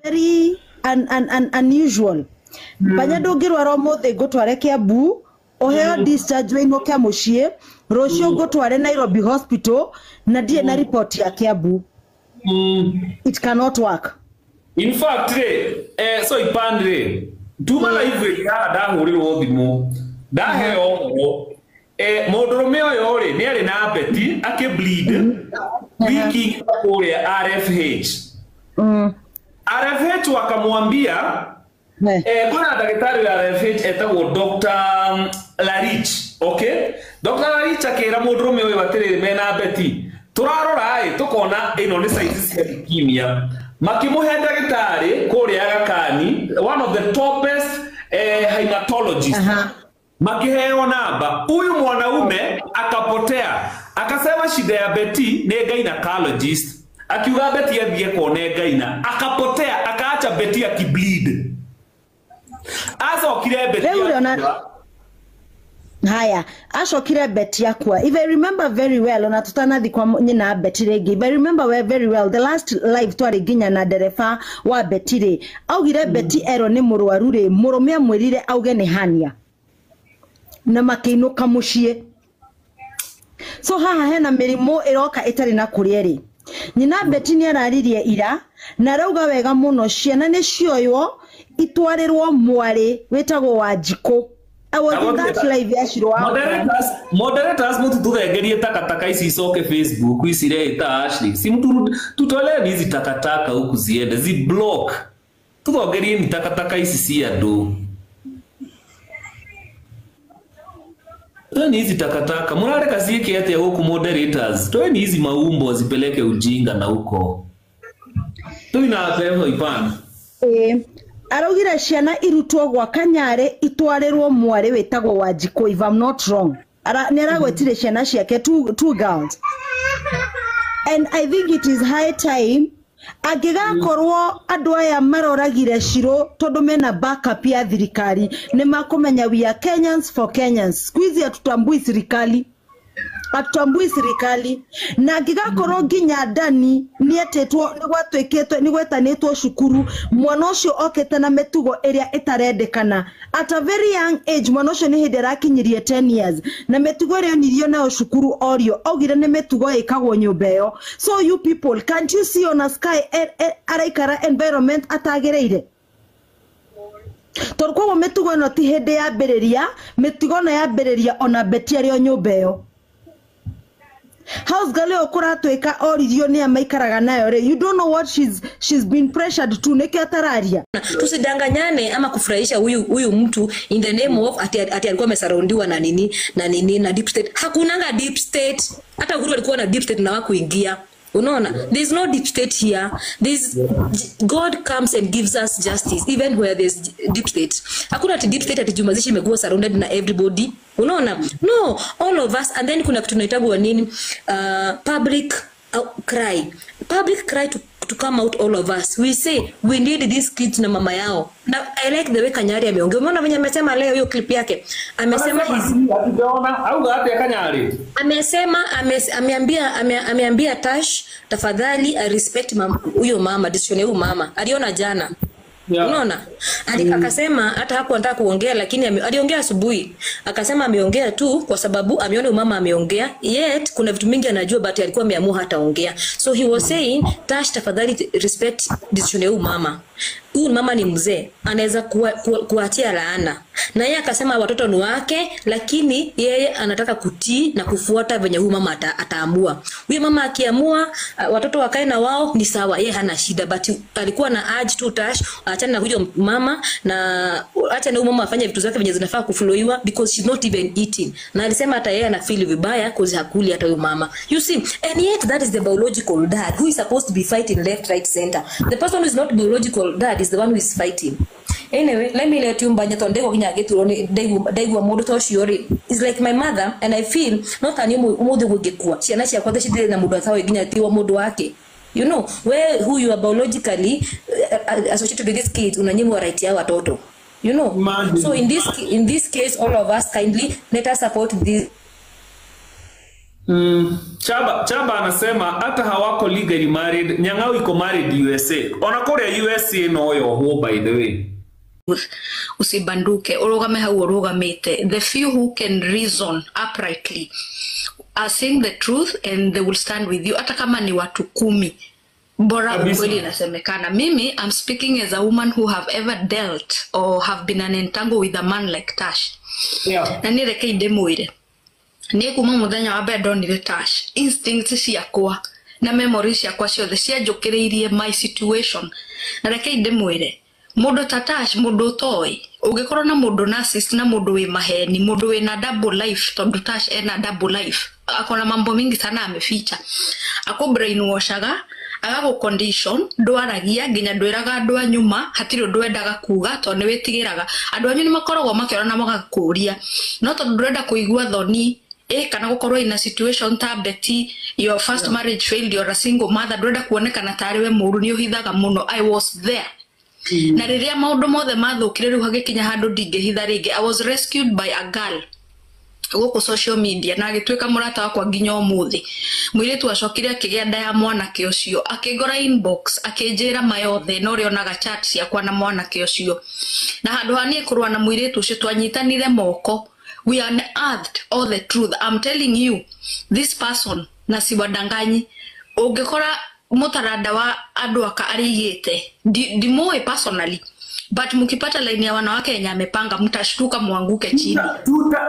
Very unusual. Banya ndũngĩrwara ũmũthĩ ngũtware Kiambu ũheo discharge wĩinũke mũciĩ rũciũ ngũtware Nairobi Hospital na ndirĩ na report ya Kiambu. It cannot work. In fact rĩ, so ipandre tuma live ĩrĩ haha ndahũrĩrwo thimũ ndaheo ũguo mũndũrũme ũyũ rĩ nĩ arĩ na Betty akĩ bleed wiki kũrĩa RFH. RFH wakamwambia kuna ndagĩtarĩ wa RFH etagwo Dr. Larich, okay? Dr. Larich akĩra mũndũrũme ũyũ atĩrĩrĩ mena Betty tũrarora ĩ tũkona ĩno nĩ size cia leukemia. Makĩmũhe ndagĩtarĩ kũrĩa Aga Khan, one of the topest hematologist. Makiheo namba huyu mwanaume akapotea, akasema shida ya Betty ni gynecologist, akiuga Betty athie kuone gyna, akapotea akaacha Betty akibleed. Acokire Betty haya acokire Betty akwa. If I remember very well, ona tutanathi kwa nyina Betty rĩngĩ. If I remember very well, the last live twari nginya na ndereba wa Betty rĩ augire Betty ero nĩ mũrwaru rĩ mũrũme amwĩrire auge nĩ hania na makĩinũka mũciĩ. So haha hena mĩrimũ ĩroka ĩtarĩ na kũrĩa ĩrĩ. Nyina Betty nĩ araririe ira na arauga wega mũno ciana nĩ cioywo itwarĩrwo mwarĩ wĩtagwo Wanjikũ. I was in that live ya Shiro. Moderators mututhengerie takataka ici icoke Facebook ici ita Ashley. Si mtu tutolee hizi takataka huku ziende zi block. Tuthongerie ni takataka ici cia andu. Toeni hizi takataka. Murareka ciike atia huku moderators. Toeni hizi maumbo zipeleke ujinga na huko. Tuina peho ipana. Araugire ciana irutwo gwa Kanyare itwarĩrwo mwarĩ wĩtagwo Wanjikũ, if I'm not wrong. Nĩ aragwetire ciana ciake two girls. And I think it is high time angĩgakorwo andũ aya maroragire Shiro tondũ mena backup ya thirikari nĩ makũmenya we are Kenyans for Kenyans. Siku hizi hatutambui serikali. Atutambui serikali na angĩgakorwo nginya Dani nĩetĩtwo nĩgwatuĩkĩtwo nĩgwetanĩtwo cukuru mwana ũcio okĩte na mĩtugo ĩrĩa ĩtarendekana at a very young age. Mwana ũcio nĩ hĩndĩ arakinyirie 10 years na mĩtugo ĩrĩa onirio nayo cukuru orio augire nĩ mĩtugo ĩkagwo nyũmba ĩyo. So you people, can't you see on a sky araikara environment atagĩrĩire? Tondũ koguo mĩtugo ĩno ti hĩndĩ yambĩrĩria, mĩtugo ĩno yambĩrĩria ona Betty arĩ o nyũmba ĩyo. House girl yo kuratwika oririo ni amaikaraga nayo re. You don't know what she's been pressured to niki atararia. Tusidanganyane ama kufurahisha huyu mtu in the name of ati alikuwa amesurroundiwa na nini na nini na deep state. Hakunanga deep state. Hata Uhuru alikuwa na deep state na wakuingia. Unaona, there's no deep state here. This God comes and gives us justice even where there's deep state. Hakuna ati deep state ati Jumazishi imekuwa surrounded na everybody. Unaona? No, all of us. And then kuna kitu tunaitagwa nini? Public cry. Public cry to come out, all of us. We say we need these kids na mama yao. Na I like the way Kanyari ameongea. Umeona venye amesema leo hiyo clip yake. Amesema amesema ameambia Tash tafadhali I respect huyo mama, decision ya huyo mama. Aliona jana. Yeah. Unaona? Akasema hata hakuwa anataka kuongea lakini aliongea asubuhi. Akasema ameongea tu kwa sababu ameona mama ameongea. Yet kuna vitu mingi anajua but alikuwa ameamua hataongea. So he was saying Tash tafadhali respect decision ya huyu mama. Huyu mama ni mzee, anaweza kuachia laana. Na yeye akasema watoto ni wake lakini yeye anataka kutii na kufuata venye huyu mama ataamua. Huyu mama akiamua watoto wakae na wao ni sawa, yeye hana shida, but alikuwa na urge tu Tash achana na huyo mama na acha na huyu mama afanye vitu zake venye zinafaa kufloiwa because she's not even eating. Na alisema hata yeye ana feel vibaya cause hakuli hata huyu mama. You see, and yet that is the biological dad who is supposed to be fighting left, right, center. The person who is not biological dad is the one who is fighting. Anyway, let me let you mbanya tondego kinya gitu ndaigua mundu to ucio ri is like my mother and I feel not ani mundu gugikua ciana ciakwa thecithire na mundu atawe nginya tiwa mundu wake. You know, where who you are biologically associated with this kid unanyimwa right ya watoto. You know. Imagine. So in this case all of us kindly let us support this. Chaba anasema hata hawako legally married. Nyang'au iko married USA. Ona kũrĩa USA no yohwo by the way. Usibanduke, urugame hau urugamite. The few who can reason uprightly are saying the truth and they will stand with you, hata kama ni watu 10, bora ukweli inasemekana. Mimi I'm speaking as a woman who have ever dealt or have been an entangle with a man like Tash. Yeah. Na nireke ndimwire ni kuma muthenya wa mbere ndonire Tash, instincts ciakwa na memory ciakwa ciothe cianjũkĩrĩirie my situation. Na reke ndimwire, mundu ta Tash, mundu utoĩ, ũngĩkorwo na mundu narcissist na mundu wĩ maheni, mundu wĩna double life, tondu Tash ena double life, akona mambo mingi sana ameficha, ako brainwashaga, agagũ condition, ndwaragia nginya ndwĩraga andũ a nyuma, hatirĩ ũndũ wendaga kuga tondũ nĩ wĩtigĩraga. Andũ anyu nĩ makoragwo makĩora na magakũria, no tondũ ndũrenda kũigua thoni kana gũkorwo in a situation ta Betty, your first marriage failed, you're a single mother, ndũrenda kuonekana tarĩ we mũru, nĩ ũhithaga mũno. I was there. Na rĩrĩa maũndũ mothe mathũkire rĩu hagĩkinya handũ ndingĩhitha rĩngĩ, I was rescued by a girl gũkũ social media na agĩtuĩka mũrata wakwa nginya ũmũthĩ. Mũirĩtu acokire akĩgĩa nda ya mwanake ũcio, akĩngora inbox akĩnjĩra mayothe na ũrĩa onaga chat ciakwa na mwanake ũcio. Na handũ ha niĩ kũrũa na mũirĩtu ũcio twanyitanire moko. We unearthed all the truth. I'm telling you, this person, na siwadanganyi, ũngĩkora mutaranda wa andũ aka arĩigĩte, ndimũĩ personally, but mukipata line ya wanawake yenye amepanga mtashtuka muanguke chini.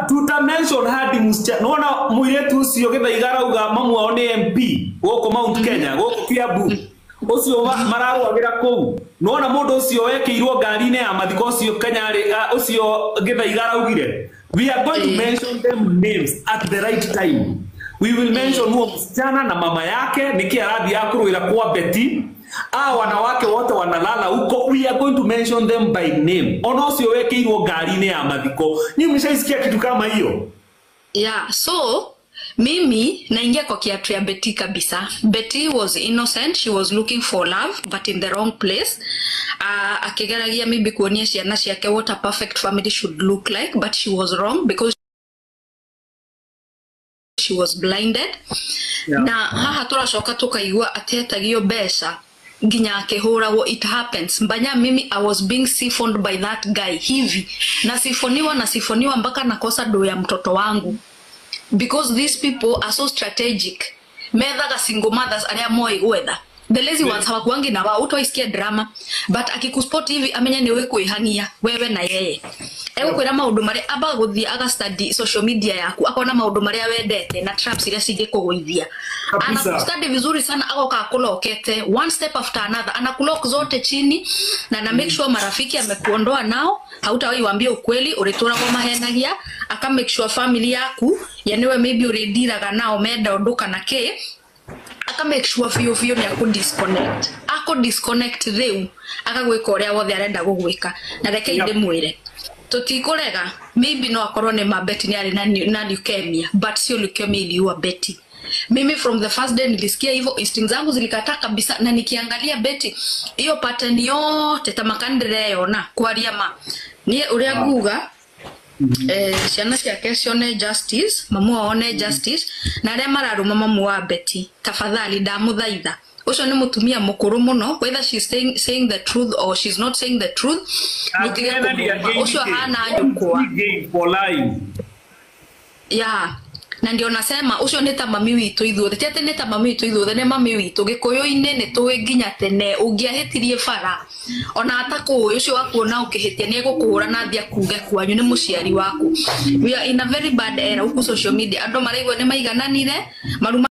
Tuta mention hadi msichana. Naona mũirĩtu ũcio Gĩthaiga arauga mamu wao nĩ MP gũkũ Mount Kenya, gũkũ Kiambu. Ũcio mararũagĩra kũu. Nona mũndũ ũcio wekĩirwo ngari-inĩ ya mathiko ũcio Kenya ũcio Gĩthaiga araugire. We are going to mention them names at the right time. We will mention huo msichana na mama yake niki arathiĩ akũrũĩra kwa Betty. Wanawake wote wanalala huko, we are going to mention them by name. Ona ũcio wekĩirwo ngari-inĩ ya mathiko. Nyinyi mshaisikia kitu kama hiyo? Yeah, so mimi naingia kwa kiatu ya Betty kabisa. Betty was innocent, she was looking for love but in the wrong place. Akigeragia maybe kuonia ciana ciake what a perfect family should look like, but she was wrong because she was blinded. Yeah. Na haha tũracoka tukaigua atetagio mbeca nginya akĩhũragwo. It happens. Mbanya mimi I was being siphoned by that guy hivi. Nasifoniwa mpaka nakosa do ya mtoto wangu. Because these people are so strategic. Methaga single mothers aria moi gwetha. The lazy ones hawakuangi na wao, utaisikia drama, but akikuspot hivi amenya ni wewe kuihania wewe na yeye. Egukwira maundu maria aba guthie aga study social media yaku, akona maundu maria wendete na traps iria cingikuguithia. Anakustudy vizuri sana, agoka akulokete one step after another, anakulock zote chini na na make sure marafiki amekuondoa nao, hautawahi waambia ukweli, urituragwo mahenagia, aka make sure family yaku yani we maybe uridiraga nao menda undu kana ki, aka make sure fiu fiu ni aku disconnect, aku disconnect riu akagwika uria wothe arenda gugwika. Na reke ndimwire tutikurega, maybe no akorwo ni ma Betty ni ari na leukemia, but sio leukemia iliua Betty. Mimi from the first day nilisikia hivyo, instincts zangu zilikataa kabisa, na nikiangalia Betty hiyo pattern yote tamakandire yona kwaria ma ni uria nguga ciana ciake cione justice, mamu aone justice, na aria mararuma mamu wa Betty, tafadhali ndamuthaitha, ucio ni mutumia mukuru muno, whether she's saying the truth or she's not saying the truth, mutige kumuruma ucio hana nyukwa. Yeah, na ndio nasema ucio ni ta mami witu ithuothe, ti ati ni ta mami witu ithuothe, ni mami witu gikuyu-ini ni tuwi nginya tene ungiahitirie bara ona atakũĩ ucio wakuona ukihitia ni egukuhũra na athie akuge kwanyu ni muciari waku. We are in a very bad era huku social media, andu maraigua ni maigananire maruma.